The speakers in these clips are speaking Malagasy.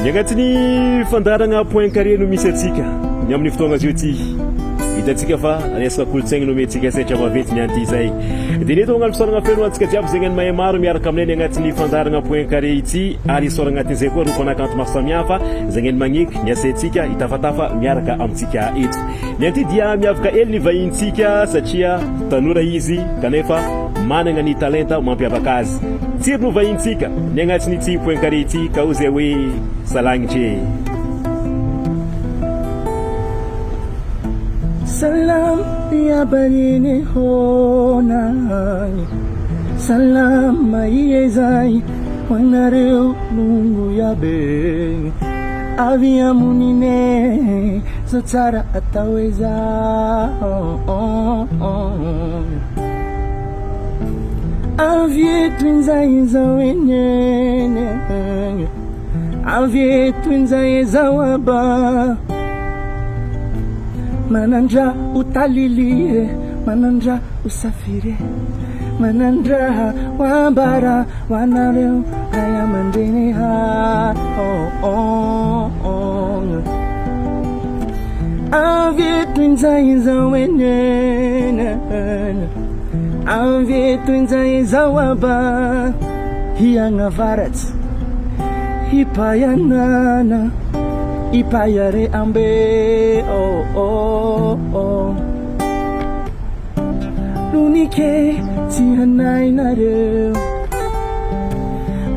Ny agnatin'ny fandaharagna Point Carré no misy antsika ny amin'ny fotoagna zio ty. Hitantsika fa resaka kolontsaigny no omentsika saitra maventy ny anty izay. Dia neto magnano fisaoragna feno ho antsika jiaby zegny ny mahay maro miaraka aminay ny agnatin'ny fandaharagna Point Carré ity ary isaoragna agnatin'izay koa ireo mpanakanto maro samihafa zegny ny magneky ny asaintsika hitafatafa miaraka amintsika eto. Ny anty dia miavaka hely ny vahintsika satria tanora izy kanefa managna ny talenta mampiavaka azy. Tsiry no vahintsika ny agnatin'ity point carré ity ka hoy zay hoe salagnitra e. Salam iabanene hona Salam iezay ho anareo longo iabe Avy amonine zao tsara atao ezao Avy eto injay izao eny eny Avy eto injay izao aba Manandra ho talilie Manandra ho safiry Manandra ho ambara ho anareo ray aman-dreny ha oh oh oh Avy eto injay izao eny eny Avy eto injay izao aba Hiagnavaratsy Hipayanana Hipayare ambe oh oh oh Lonike tsy hanainareo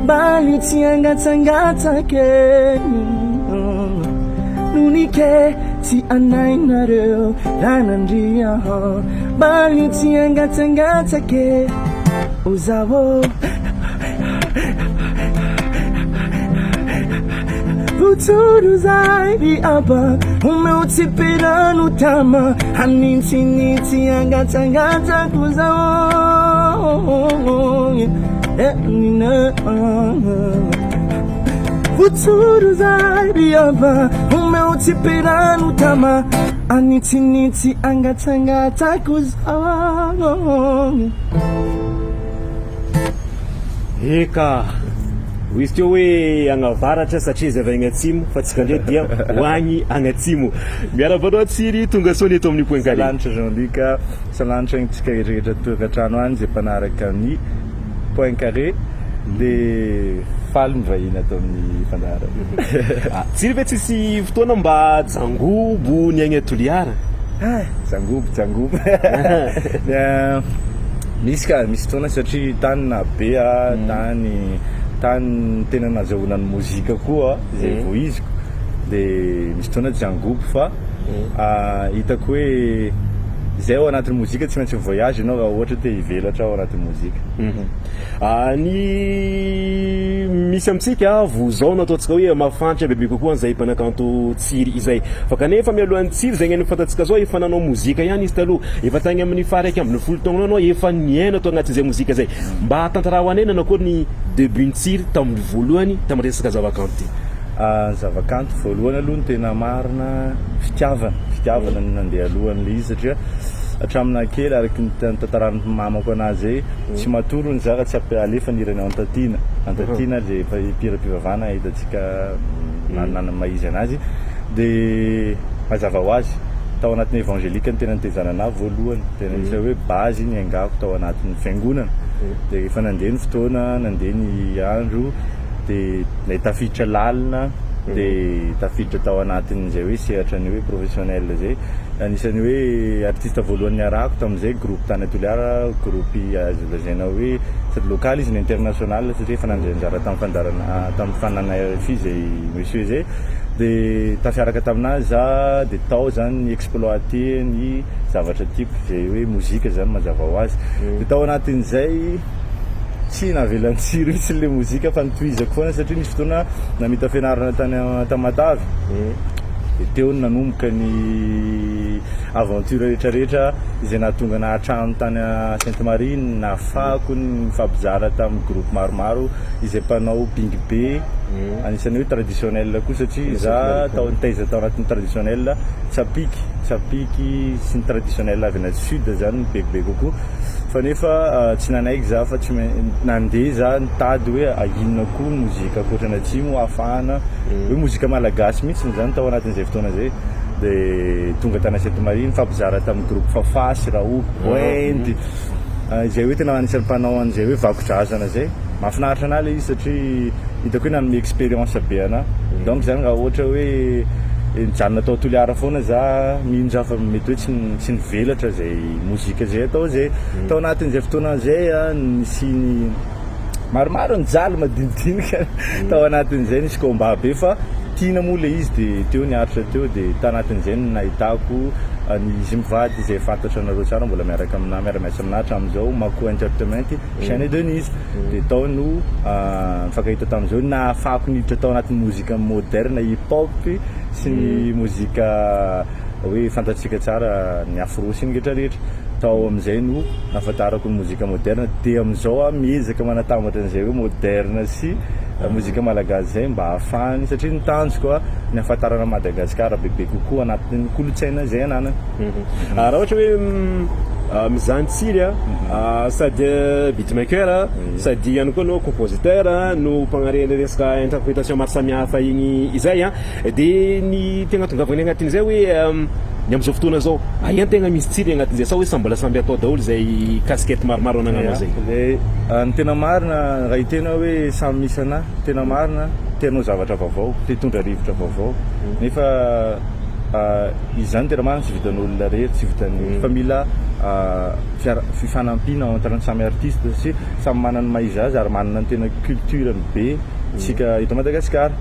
Mbaly tsy hangatsangatsake Lonike tsy hanainareo Ranandria Mbaly tsy hangatsangatsake O zaho Votsoro zahay ry Aba, omeo tsipirano tama, Hanintsinintsy hangatsangatsako zaho Votsoro zahay ry Aba, omeo tsipirano tama, Hanintsinintsy hangatsangatsako zaho. Eka! Hoy izy teo hoe agnavaratra satria izy avy agny atsimo fa tsika ndray dia ho agny agnatsimo. Miarahaba anao Tsiry, tonga soa ny eto amin'ny Point Carré. Salanitra Jean Luc a, salanitra antsika rehetra rehetra tokantrano any izay mpanaraka ny Point Carré dia faly mivahiny ato amin'ny fandaharana. Tsiry ve tsisy fotoana mba jangobo ny agny Toliara? Ah, jangobo jangobo. Misy ka, misy fotoana satria tany nahabe ahy, tany tany tena nazahoana ny mozika koa izay voiziko dia misy fotoana tsy angobo fa hitako hoe izay ao anatin'ny mozika tsy maintsy mi-voyage ianao raha ohatra te hivelatra ao anatin'ny mozika. Ny misy amintsika vozao no ataontsika hoe mahafantra bebe kokoa an'izay mpanakanto Tsiry izay. Fa kanefa mialohan'ny Tsiry izay ny fantatsika zao efa nanao mozika ihany izy taloha. Efa tagny amin'ny faha 11 taognanao anao efa niaina tao agnatin'izay mozika izay. Mba tantarao anay nanao akory ny debut-n'i Tsiry tamin'ny voalohany tamin'ny resaka zavakanto ty. Ny zavakanto voalohany aloha ny tena marina fitiavana, fitiavana no nandeha alohan'ilay izy satria hatramin'ny naha kely araky ny tantaran'ny mamako anahy zay tsy matory hono za raha tsy alefa ny hiran'i Antantiana, Antantiana le mpihiram-pivavahana hitantsika manana ny maha izy anazy de mazava ho azy tao anatin'ny évangélique no tena nitezana anahy voalohany, tena anisan'ny hoe base niaingako tao anatin'ny fiangonana de rehefa nandeha ny fotoana, nandeha ny andro de ilay tafiditra lalina de tafiditra tao anatin'izay hoe sehatra ny hoe professionnel zay, anisan'ny hoe artiste voalohany niarahako tamin'izay groupe tany Toliara, groupe azo lazaina hoe sady local izy no international satria efa nandray anjara tamin'ny fandaharana tamin'ny fananana RFI zay monsieur zay de tafiaraka taminazy za de tao zany ni exploiter ny zavatra tiako zay hoe mozika zany mazava ho azy de tao anatin'izay Tsy navelan'i Tsiry mihitsy ilay mozika fa notohizako foana satria nisy fotoana namita fianarana tany Tamatave dia teo no nanomboka ny aventure rehetra rehetra izay nahatonga anah hatrano tany Sainte Marie nahafahako nifampizara tamin'ny groupe maromaro izay mpanao bingy be anisan'ny hoe traditionnel koa satria za tao nitaiza tao anatin'ny traditionnel tsapiky. tsapiky sy ny traditionnel avy any sud zany no bebe kokoa fa nefa tsy nanaiky za fa tsy nandeha za nitady hoe inona koa ny mozika ankoatra ny atsimo ahafahana hoe mozika malagasy mihitsy zany tao anatin'izay fotoana zay de tonga tany Sainte Marie nifampizara tamin'ny groupe Fafa sy Raoky Boendy izay hoe tena anisan'ny mpanao an'izay hoe vakodrazana zay. Mahafinaritra anah le izy satria hitako hoe nanome expérience be anah. Donc zany raha ohatra hoe nijanona tao Toliara foana za, mino za fa mety hoe tsy tsy nivelatra zay mozika zay atao zay. Tao anatin'izay fotoana zay an, nisian'ny maromaro nijaly madinidinika tao anatin'izay, nisy combat be fa tiana moa le izy de teo niaritra teo de tanatin'izay no nahitako an'izy mivady izay fantatranareo tsara mbola miaraka aminah, miara-miasa aminah hatramin'izao, Mako Entertainment. Shane Denise. Dia tao no nifankahita tamin'izao nahafahako niditra tao anatin'ny mozika moderne hip hop sy ny mozika hoe fantatsika tsara ny afro sy ny rehetra rehetra. Tao amin'izay no nahafantarako ny mozika moderne. Dia amin'izao aho miezaka manatambatra an'izay hoe moderne sy mozika malagasy izay mba hahafahany satria ny tanjoko ny hahafantarana Madagasikara bebe kokoa anatin'ny kolontsaina izay ananany. Raha ohatra hoe mizaha ny tsiry a, sady beatmaker sady ihany koa anao compositeur no mpagnarena resaka interprétation maro samihafa igny izay a, de ny tegna tongavana agnatin'izay hoe ny am'izao fotoana zao aia ny tegna misy tsiry agnatin'izay sa hoe samy mbola samby atao daholo zay casquette maromaro anagnanao zay? Ny tena marina raha hiteny aho hoe samy misy anahy, tena marina te hanao zavatra vaovao, te hitondra rivotra vaovao nefa Izy zany tena marina tsy vitan'olona irery, tsy vitan'ny fa mila fiara- fifanampiana entre ny samy artiste satria samy manana ny maha izy azy ary manana ny tena culture-ny be isika eto Madagasikara.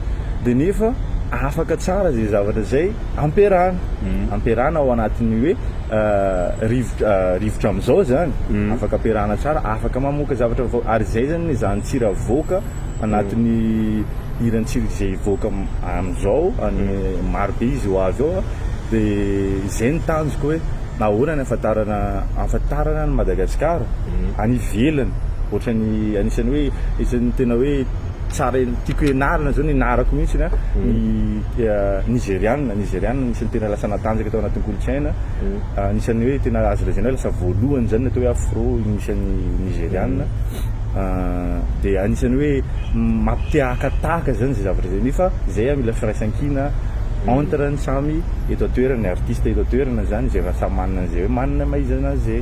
Dia nefa afaka tsara izay zavatra izay ampiarahana, ampiarahana ao anatin'ny hoe rivotra rivotra amin'izao zany, afaka ampiarahana tsara, afaka mamoaka zavatra vaovao ary izay zany ny ezahan'i Tsira avoaka anatin'ny hiran'i Tsiry izay hivoaka amin'izao, any maro be izy ho avy eo dia izay ny tanjoko hoe ahoana ny ahafantarana ahafantarana an'i Madagasikara any ivelany ohatran'ny anisan'ny hoe isan'ny tena hoe tsara tiako hianarana zao nianarako mihitsy ny Nizeriana, Nizeriana anisan'ny tena lasa natanjaka tao anatin'ny kolontsaina, anisan'ny hoe tena azo lazaina hoe lasa voalohany zany ny atao hoe afro anisan'ny Nizeriana. Dia anisan'ny hoe mampite haka tahaka zany izay zavatra izay nefa izay mila firaisankina entre ny samy eto an-toerana, ny artiste eto an-toerana zany izay efa samy manana an'izay hoe manana ny maha izy anazy izay.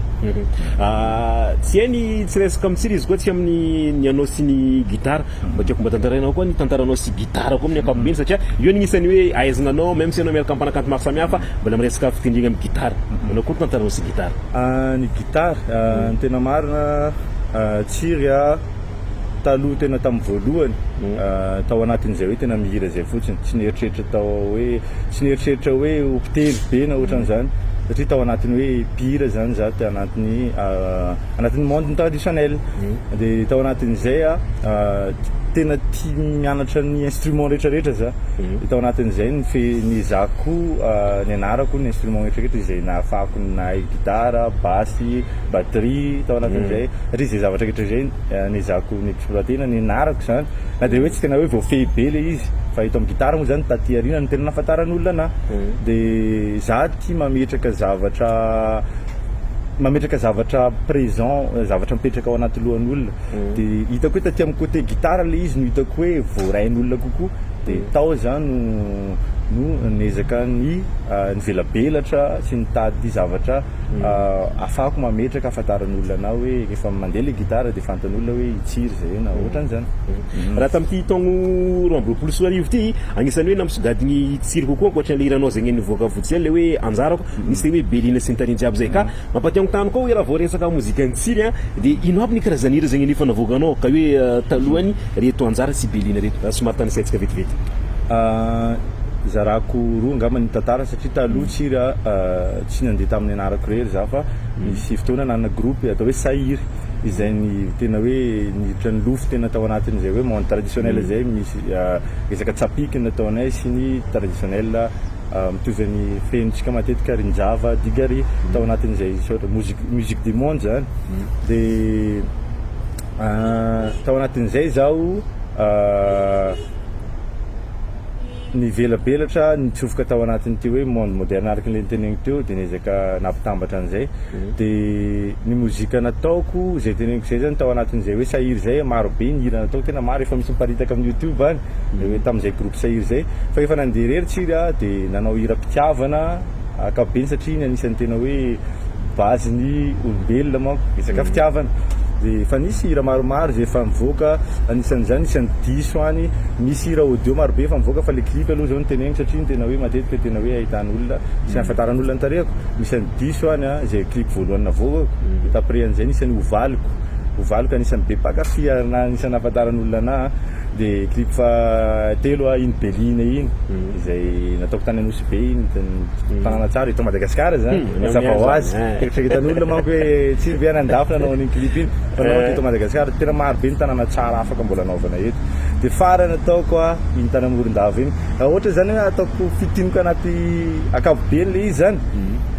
Tsy hay ny tsy resaka mitsiry izy koa tsy amin'ny ny anao sy ny gitara. Mba tiako mba tantarainao koa ny tantaranao sy gitara koa amin'ny ankapobeny satria io anisan'ny hoe ahaizana anao même si anao miaraka amin'ny mpanakanto maro samihafa mbola miresaka fitendrena amin'ny gitara. Manao akory ny tantaranao sy gitara? Ny gitara, ny tena marina Tsiry a, taloha tena tamin'ny voalohany tao anatin'izay hoe tena mihira izay fotsiny, tsy nieritreritra tao hoe, tsy nieritreritra hoe ho mpitendry be na ohatran'izany satria tao anatin'ny hoe mpihira zany za tao anatin'ny anatin'ny monde traditionnel dia tao anatin'izay a tena tia mianatra ny instrument rehetra rehetra za dia tao anatin'izay ny fe niezahako nianarako ny instrument rehetra rehetra izay nahafahako nahay gitara, basy, batterie tao anatin'izay satria izay zavatra rehetra izay niezahako ni-exploiter-na nianarako izany na dia hoe tsy tena hoe voafehy be ilay izy fa eto amin'ny gitara moa izany taty aoriana no tena nahafantaran'olona anah dia za tia mametraka zavatra mametraka zavatra présent zavatra mipetraka ao anaty lohan'olona dia hitako hoe taty amin'ny côté gitara ilay izy no hitako hoe voarain'olona kokoa dia tao za no no niezaka ny nivelabelatra sy nitady zavatra Afahako mametraka ahafantaran'olona anah hoe rehefa mandeha le gitara dia fantan'olona hoe i Tsiry zay na ohatran'izany. Raha tamin'ity taogno 2022 ity, agnisan'ny hoe nampisogadigny Tsiry kokoa ankoatran'le hiranao zegny nivoaka vao tsy ela le hoe Anjarako, nisy le hoe Belina sy ny tariny jiaby zay. Ka mampatiagno tany koa hoe raha vao resaka mozikan'i Tsiry an, de ino aby ny karazan'ny hira zegny efa navoakanao ka hoe talohany reto Anjara sy Belina reto? Raha somary tanisaintsika vetivety. Zarako roa angamba ny tantara satria taloha Tsiry a tsy nandeha tamin'ny anarako irery za fa nisy fotoana nanana groupe atao hoe Sahiry izay ny tena hoe niditra nilofo tena tao anatin'izay hoe monde traditionnel izay misy resaka tsapiky ny nataonay sy ny traditionnel mitovy any fenontsika matetika rinjava digary tao anatin'izay sorte musique musique du monde zany de tao anatin'izay zaho. Nivelabelatra, nitsofoka tao anatin'ity hoe monde moderne araka ilay noteneniko teo dia niezaka nampitambatra an'izay. Dia ny mozika nataoko, izay teneniko izay zany tao anatin'izay hoe Sahiry izay, maro be ny hira nataoko, tena maro, efa misy miparitaka amin'ny youtube any, ilay hoe tamin'izay groupe Sahiry izay. Fa efa nandeha irery Tsiry aho dia nanao hiram-pitiavana ankapobeny satria iny anisan'ny tena hoe base ny olombelona manko, resaka fitiavana. Dia efa nisy hira maromaro izay efa nivoaka, anisan'izany isan'ny diso any, misy hira audio marobe efa mivoaka fa le clip aloha izao no teneniko satria iny tena hoe matetika tena hoe ahitan'olona sy ahafantaran'olona ny tarehiko. Misy an'ny diso any an, izay clip voalohany navoakako, dia taprès an'izay nisy an'ny Hovaliko, Hovaliko anisan'ny be mpankafy ary na anisan'ny nahafantaran'olona anah an, dia clip fahatelo an, iny Beline iny, izay nataoko tany Anosibe iny, tanàna tsara eto Madagasikara izany, mazava ho azy, eritreretan'olona manko hoe tsy ve any andafy nanao an'iny clip iny, fa non teto Madagasikara, tena maro be ny tanàna tsara afaka mbola anaovana eto, dia farany ataoko an, iny tany Morondava iny, raha ohatra izany hoe ataoko fintiniko anaty ankapobeny le izy zany,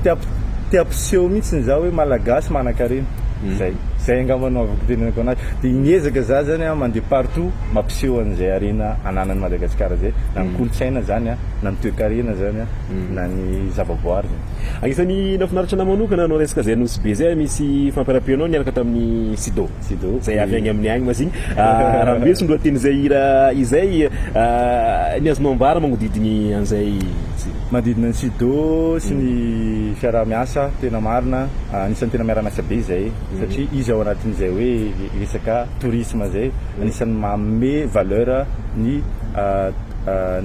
te hamp- te hampiseho mihitsy za hoe malagasy manankarena, zay, zay angamba no afaka itenenako anazy, de miezaka za zany an mandeha partout mampiseho an'izay harena ananan'i Madagasikara zay, na ny kolontsaina zany an, na ny toekarena zany an, na ny zavaboary zany. Anisan'ny nahafinaritra anah manokana nanao resaka zay Nosy Be zay, misy fampiaraham-peonao niaraka tamin'i Sido. Sido. Zay avy agny amin'ny agny mazigny. Raha mbeso ny lohatenin'izay hira izay, ny azonao ambara magnodidigny an'izay tsy. Manodidina an'i Sido sy ny fiaraha-miasa, tena marina, anisan'ny tena miara-miasa be izay satria izy ao anatin'izay hoe resaka tourisme zay, anisan'ny manome valeur ny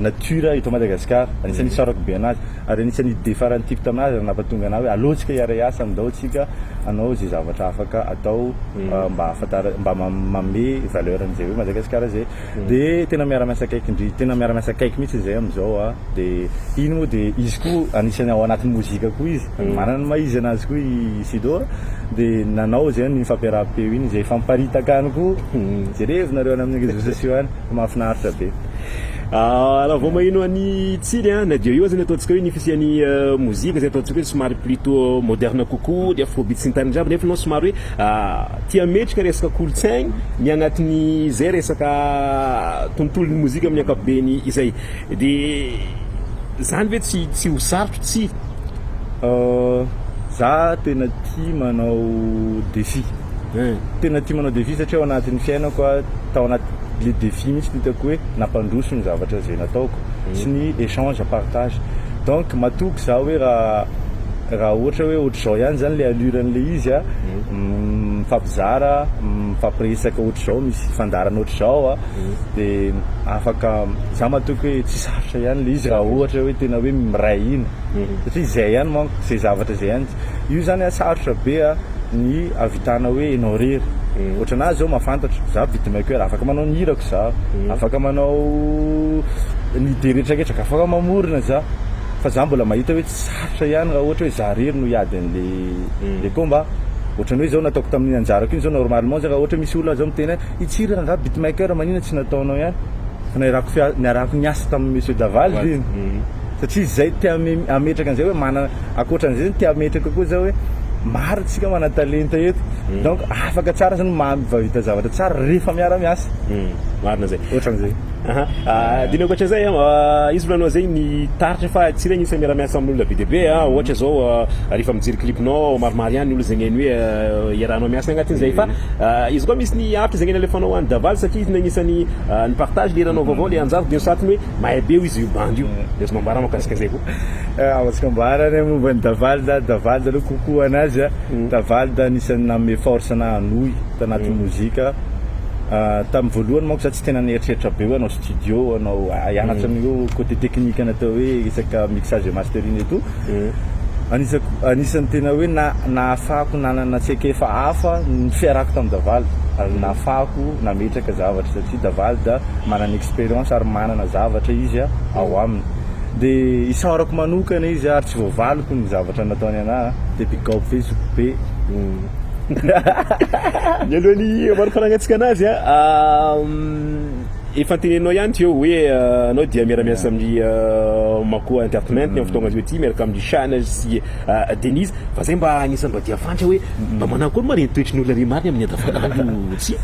nature eto Madagasikara, anisan'ny isaorako be anazy ary anisan'ny idée farany tiako taminazy ary nampatonga anahy hoe aleo tsika hiara-hiasa, andao tsika hanao izay zavatra afaka atao mba hahafantara mba manome valeur an'izay hoe Madagasikara zay. De tena miara-miasa akaiky indri tena miara-miasa akaiky mihitsy izay amin'izao a. De iny moa de izy koa anisan'ny ao anatin'ny mozika koa izy, manana ny maha izy anazy koa i Sido a. De nanao zay ny fampiaraham-peo iny izay efa miparitaka any koa, jerevo nareo any amin'ny réseaux sociaux any fa mahafinaritra be. Raha vao maheno an'i Tsily a, na dia eo aza ny ataontsika hoe ny fisian'ny mozika izay ataontsika hoe somary plutôt moderne kokoa, ny afrobeat sy ny tariny jiaby nefa ianao somary hoe tia hametraka resaka kolontsaigny ny agnatin'izay resaka tontolon'ny mozika amin'ny ankapobeny izay. Dia zany ve tsy tsy ho sarotro tsy? Za tena tia manao défi. Tena tia manao défi satria ao anatin'ny fiainako aho, tao anaty le défi mihitsy no hitako hoe nampandroso ny zavatra izay nataoko sy ny échange, partage. Donc matoky za hoe raha raha ohatra hoe ohatr'izao ihany zany le allure an'le izy a, mifampizara, mifampiresaka ohatr'izao, misy fandaharana ohatr'izao a, de afaka, za matoky hoe tsy sarotra ihany le izy raha ohatra hoe tena hoe miray hina satria izay ihany manko, izay zavatra izay ihany, io zany a sarotra be a. ny ahavitana hoe enao rery. Ohatranà zao mahafantatra, za beatmaker, afaka manao ny hirako za, afaka manao ny idée retraretra, afaka mamorona za, fa za mbola mahita hoe tsy sarotra ihany raha ohatra hoe za rery no hiady an'le le combat. Ohatran'ny hoe zao nataoko tamin'iny anjarako iny zao normalement zao raha ohatra misy olona zao miteny hoe i Tsiry rangaha beatmaker maninona tsy nataonao ihany? Fa niarahako fia- niarahako niasa tamin'i monsieur Daval iny. Satria zay te hametraka an'izay hoe manana Ankoatran'izay zany te hametraka koa za hoe maro tsika manan-talenta eto donc afaka tsara zany mahavita zavatra tsara rehefa miara-miasa. Marina zay. Ohatran'izay. Aha. Dia ny ankoatran'izay an, izy volanao zay ny taritra fa tsy regny isan'ny miara-miasa amin'olona be dia be an, ohatra zao rehefa mijery clip-nao maromaro ihany ny olona zegny hainy hoe iarahanao miasa agnatin'izay fa izy koa misy ny hafatra zegny nalefanao ho an'i Davaly satria izy agnisan'ny ni-partage le hiranao vaovao le anjara dia nosatriny hoe mahay be hoy izy io bandy io. Dia azonao ambara mahakasika an'izay koa. Azoko ambara ny momba an'i Davalda, Davalda aloha coucou anazy a, Davalda anisan'ny nanome force anahy hanohy tanatin'ny mozika, tamin'ny voalohany manko za tsy tena nieritreritra be hoe hanao studio, hanao hianatra an'io côté technique natao hoe resaka mixage et mastering et tout, anisako anisan'ny tena hoe na- nahafahako nanana traikefa hafa ny fiarahako tamin'i Davalda ary nahafahako nametraka zavatra satria Davalda manana expérience ary manana zavatra izy ao aminy. Dia isaorako manokana izy ary tsy voavaliko ny zavatra nataony anah dia big up be zoky be. Mialohan'ny hamarifaranantsika anazy a, efa noteneninao ihany teo hoe anao dia miara-miasa amin'ny Makoa Entertainment amin'ny fotoagna zao ity miaraka amin'ny Shana sy Denise fa zay mba anisan'ny mba dia fantatra hoe mba manakory ma reny toetry ny olona reny marina amin'ny andavanandro tsia?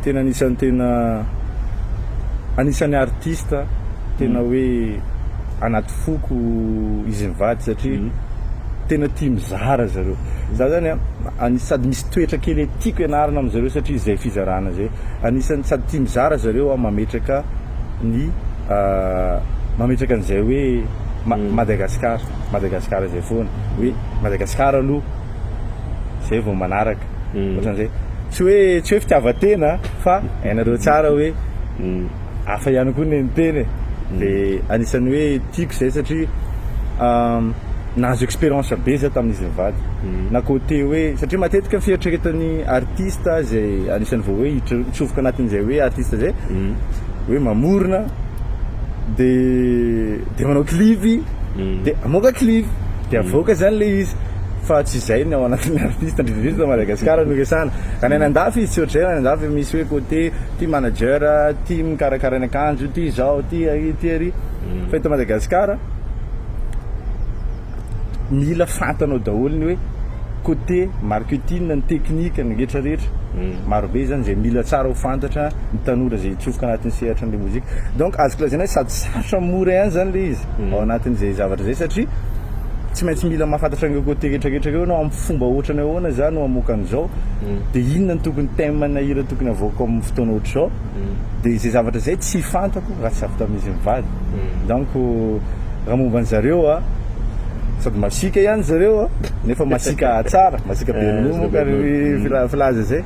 Tena anisan'ny tena anisan'ny artiste. tena hoe anaty foko izy mivady satria tena tia mizara zareo. Za zany a, anis- sady misy toetra kely tiako ianarana amin'zareo satria zay fizarana zay. Anisan'ny sady tia mizara zareo a mametraka ny mametraka an'izay hoe Ma- Madagascar, Madagascar zay foana. Hoe Madagascar aloha zay vao manaraka. Ohatran'izay. Tsy hoe tsy hoe fitiavan-tena fa hainareo tsara hoe hafa ihany koa ny niteny e. De anisan'ny hoe tiako zay satria nahazo expérience be za tamin'izy mivady. Na côté hoe satria matetika ny fieritreretan'ny artiste zay anisan'ny vao hoe hitsofoka anatin'izay hoe artiste zay hoe mamorona de de manao clip de amoaka clip de avoaka zany le izy fa tsy izay ny ao anatin'ny artiste indrindra indrindra Madagasikara no resahana. Raha ny any andafy izy tsy ohatr'izay, any andafy misy hoe côté ty manager, ty mikarakara ny akanjo, ty zao, ty ary, ty ary. Fa eto Madagasikara mila fantanao daholo ny hoe côté marketing, ny technique, ny rehetra rehetra. Maro be zany zay mila tsara ho fantatra ny tanora zay hitsofoka anatin'ny sehatra an'le mozika. Donc azoko lazaina hoe sady sarotra mora ihany zany le izy ao anatin'izay zavatra zay satria tsy maintsy mila mahafantatra an'ireo côté rehetra rehetra ireo anao amin'ny fomba ohatrany ahoana za no hamoaka an'izao, de inona no tokony thème na hira tokony avoaka amin'ny fotoana ohatr'izao, de zay zavatra zay tsy fantako raha tsy avy tamin'izy mivady. Donc raha momba an'zareo a, sady masiaka ihany zareo a, nefa masiaka tsara, masiaka be ronono moa ka ry filaza zay,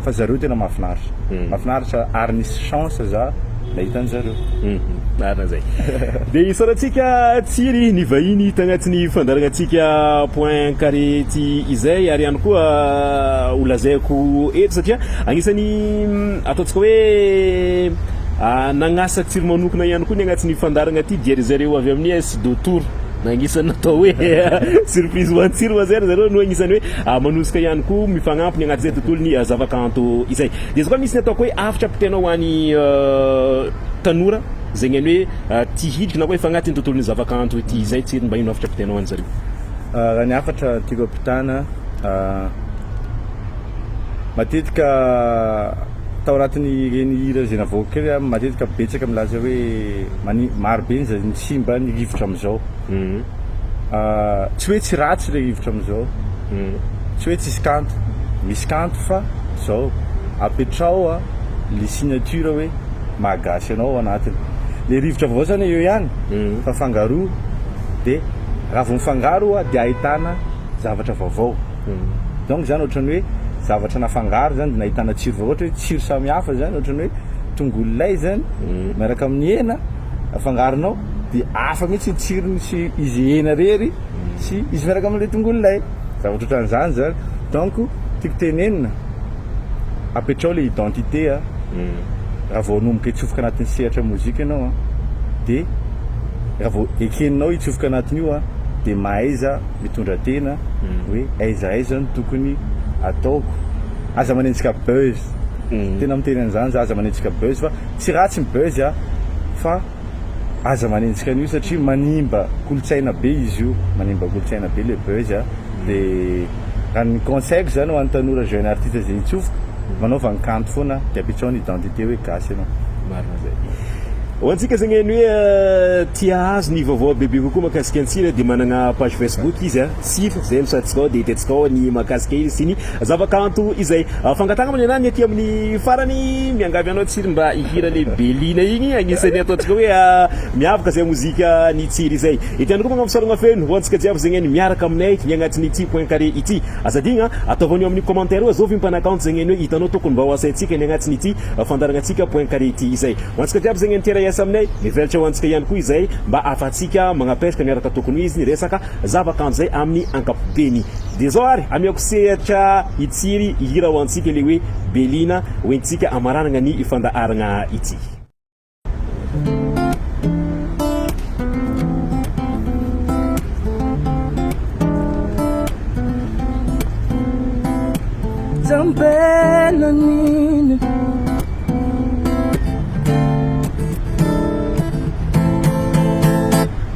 fa zareo tena mahafinaritra, mahafinaritra ary nisy chance za nahita an'zareo. Marina zay. De isaorantsika Tsiry ny vahiny tagnatin'ny fandaharanantsika Point Carré ty izay, ary ihany koa ho lazaiko eto satria agnisan'ny ataontsika hoe nagnasa Tsiry manokana ihany koa ny agnatin'ny fandaharana ty dia ry zareo avy amin'ny S de Tour. Agnisan'ny natao hoe surprise ho an'i Tsiry moa zay ry zareo no agnisan'ny hoe manosika ihany koa mifagnampy ny agnatin'izay tontolon'ny zavakanto izay. De izy koa misy ny ataoko hoe hafatra ampitainao ho an'ny tanora izay ny hoe tia hiditra na koa efa agnatin'ny tontolon'ny zavakanto ity izay, Tsiry, mba ino hafatra ampitainao ho an'zareo? Raha ny hafatra tiako ampitana, matetika tao anatin'ireny hira izay navoaka ireny aho matetika betsaka milaza hoe mani- maro be ny ny simba ny rivotra amin'izao. Tsy hoe tsy ratsy ilay rivotra amin'izao, tsy hoe tsisy kanto, misy kanto fa zao apetrao le signature hoe maha gasy anao ao anatiny. Le rivotra vaovao zany eo ihany fa afangaro de raha vao mifangaro de ahitana zavatra vaovao. Donc zany ohatran'ny hoe zavatra nafangaro zany de nahitana tsiro vaovao, ohatra hoe tsiro samihafa zany, ohatran'ny hoe tongolo lay zany miaraka amin'ny hena afangaronao de hafa mihitsy ny tsirony sy izy hena rery sy izy miaraka amin'ilay tongolo lay, zavatra ohatran'izany zany. Donc tiako tenenina, apetrao le identité a, raha vao hanomboka hitsofoka anatin'ny sehatra mozika ianao a, de raha vao ekeninao hitsofoka anatin'io a, de mahaiza mitondra tena hoe aiza aiza no tokony ataoko, aza manenjika buzz, tena miteny an'izany za, aza manenjika buzz fa tsy ratsy ny buzz a, fa aza manenjika an'io satria manimba kolontsaina be izy io, manimba kolontsaina be le buzz a, de raha ny conseil-ko zany ho an'ny tanora jeune artiste zay hitsofoka, manaova ny kanto foana de apetrao ny identité hoe gasy ianao. Marina zay. Ho antsika zegny ny hoe tia hahazo ny vaovao bebe kokoa mahakasika an'i Tsiry dia managna page Facebook izy a, Tsiry zay no sarintsika ao dia hitantsika ao ny mahakasika izy sy ny zavakanto izay. Fangatahana moa ny anah ny aty amin'ny farany, miangavy anao Tsiry mba hihira le Belina igny, agnisan'ny ataontsika hoe miavaka zay mozika ny Tsiry izay. Ety ihany koa magnano fisaoragna feno ho antsika jiaby zegny miaraka aminay ny agnatin'ity Point Carré ity. Aza adigna a, ataovy anio amin'ny commentaire io azovy mpanakanto zegny eny hoe hitanao tokony mba ho asaintsika ny agnatin'ity fandaharanantsika Point Carré ity izay. Ho antsika jiaby zegny eny hiara-hiasa aminay, mivelatra ho antsika ihany koa izay mba ahafahantsika magnapetraka ny araka tokony ho izy ny resaka zavakanto zay amin'ny ankapobeny. Dia zao ary, amiako sehatra hitsiry hihira ho antsika le hoe Belina hoentintsika hamaranagna ny fandaharagna ity.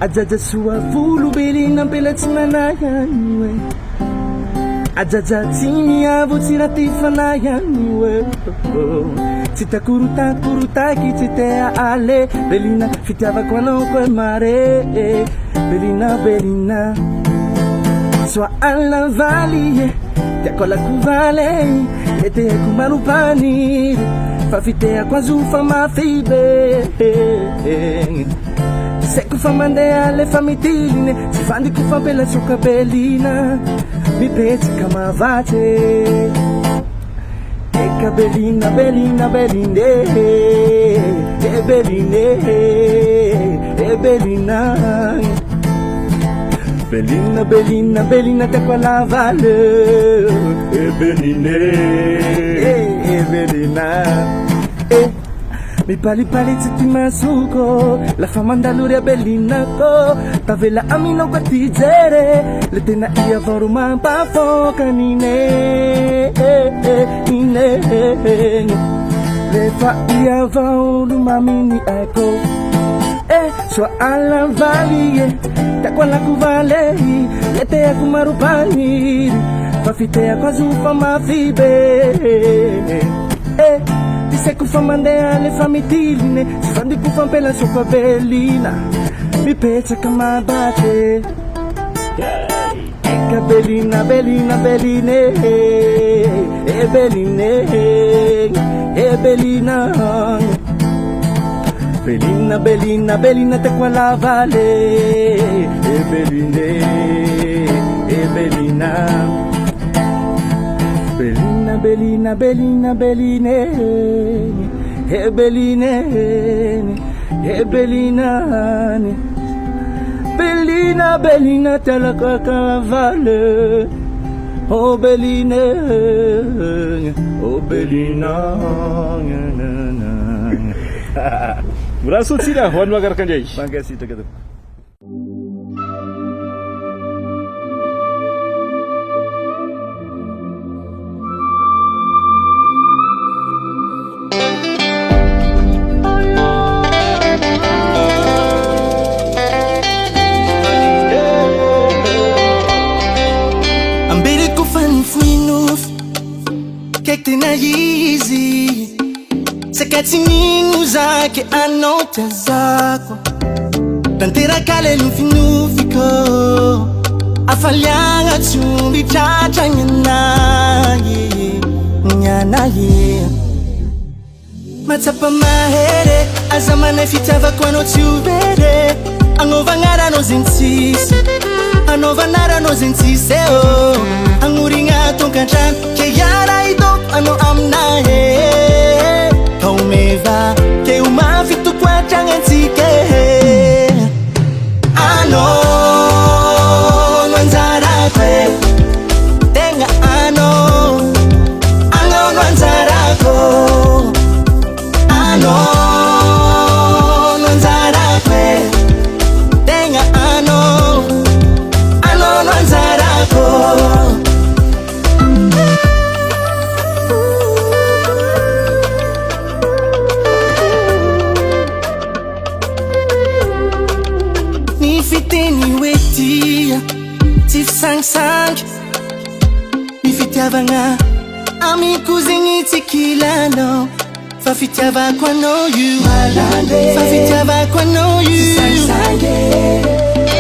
Ajaja soa volo belina ampela tsy manahy any hoe Ajaja tsy miavo tsy raty fanahy any hoe. Tsy takorotakorotaky tsy te ale Belina fitiavako anao koe mare Belina Belina Soa alina valy e Tiako alako valy e Etehako maro-paniry Fa fitehako azo fa mafy be Saiko fa mandeha alefa mitiliny Tsy vandiko fampela soka Belina Mipetsaka mavatse Eka Belina Belina Beline eh Beline eh Belina Belina Belina Belina tiako alavale eh Beline eh Belina eh Mipalipaly tsy ty masoko Lafa mandalo ry Abelinako Tavela aminao ka ty jere Le tena ia avao ro mampafoka an'ine ine Lefa ia avao ro maminy aiko Eh soa ala valy e Tiako alako valy Le teako maro mpaniry Fa fiteako azo fa mafy be Eh ty saiko fa mandeha alefa mitiline Tsy vandiko fampela sofa belina Mipetraka mabatse Eka belina belina beline Eh beline Eh belina Belina belina belina tiako alavale Eh beline Eh belina Belina belina belina beline Eh beline Eh belina Belina belina tialako vale Oh beline Oh belina Mirary soa tsika ho an'ny magnaraka indray. Mankasitraka tompoko. Ambereko fa nofinofy Kaiky tena izy Saika tsy nino za ke anao tia zako Tanteraka le nofinofiko Hafaliagna tsy omby tratra ny anay Ny anay Mahatsapa mahery Aza manay fitiavako anao tsy ho very Agnaovagna ranao zegny tsisy Anaovana ranao zegny tsisy eh oh Agnorigna tokantrano Ke hiara hitôko anao aminah eh Ka omeva Ke ho mafy toko hatragnantsika eh Anao no anjarako eh Tegna anao Anao no anjarako Anao no anjarako eh Tegna anao Anao no anjarako Ny fiteny hoe tia tsy fisangisangy Ny fitiavagna amiko zegny tsy kilanao Fa fitiavako anao io Fa fitiavako anao io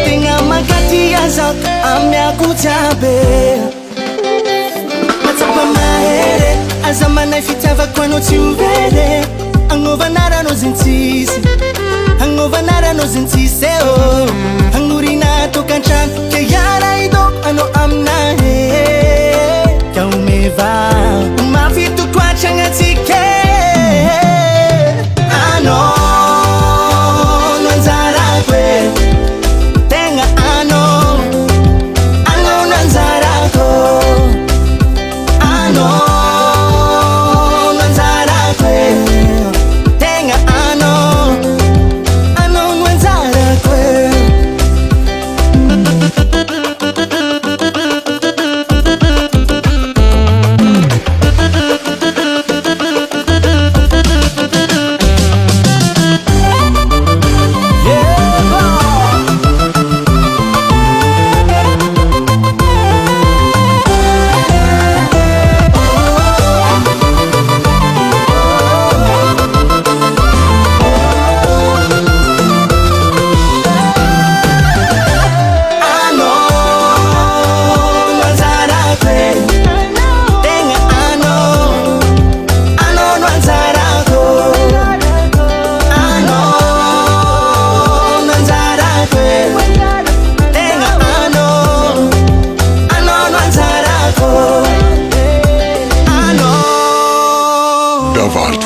Tegna mankatia zaho amiako jiaby Mahatsapa mahery Aza manay fitiavako anao tsy ho very Agnaovana ranao zegny tsisy Agnaovana ranao zegny tsisy eh oh Agnorina tokantrano Ke hiara hidoko anao aminahy eh Ka omeva Mafy toko hatragnantsika eh Anao no anjarako eh Tegna anao Anao no anjarako Anao no anjarako eh Tegna anao Anao no anjarako eh.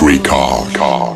Africa.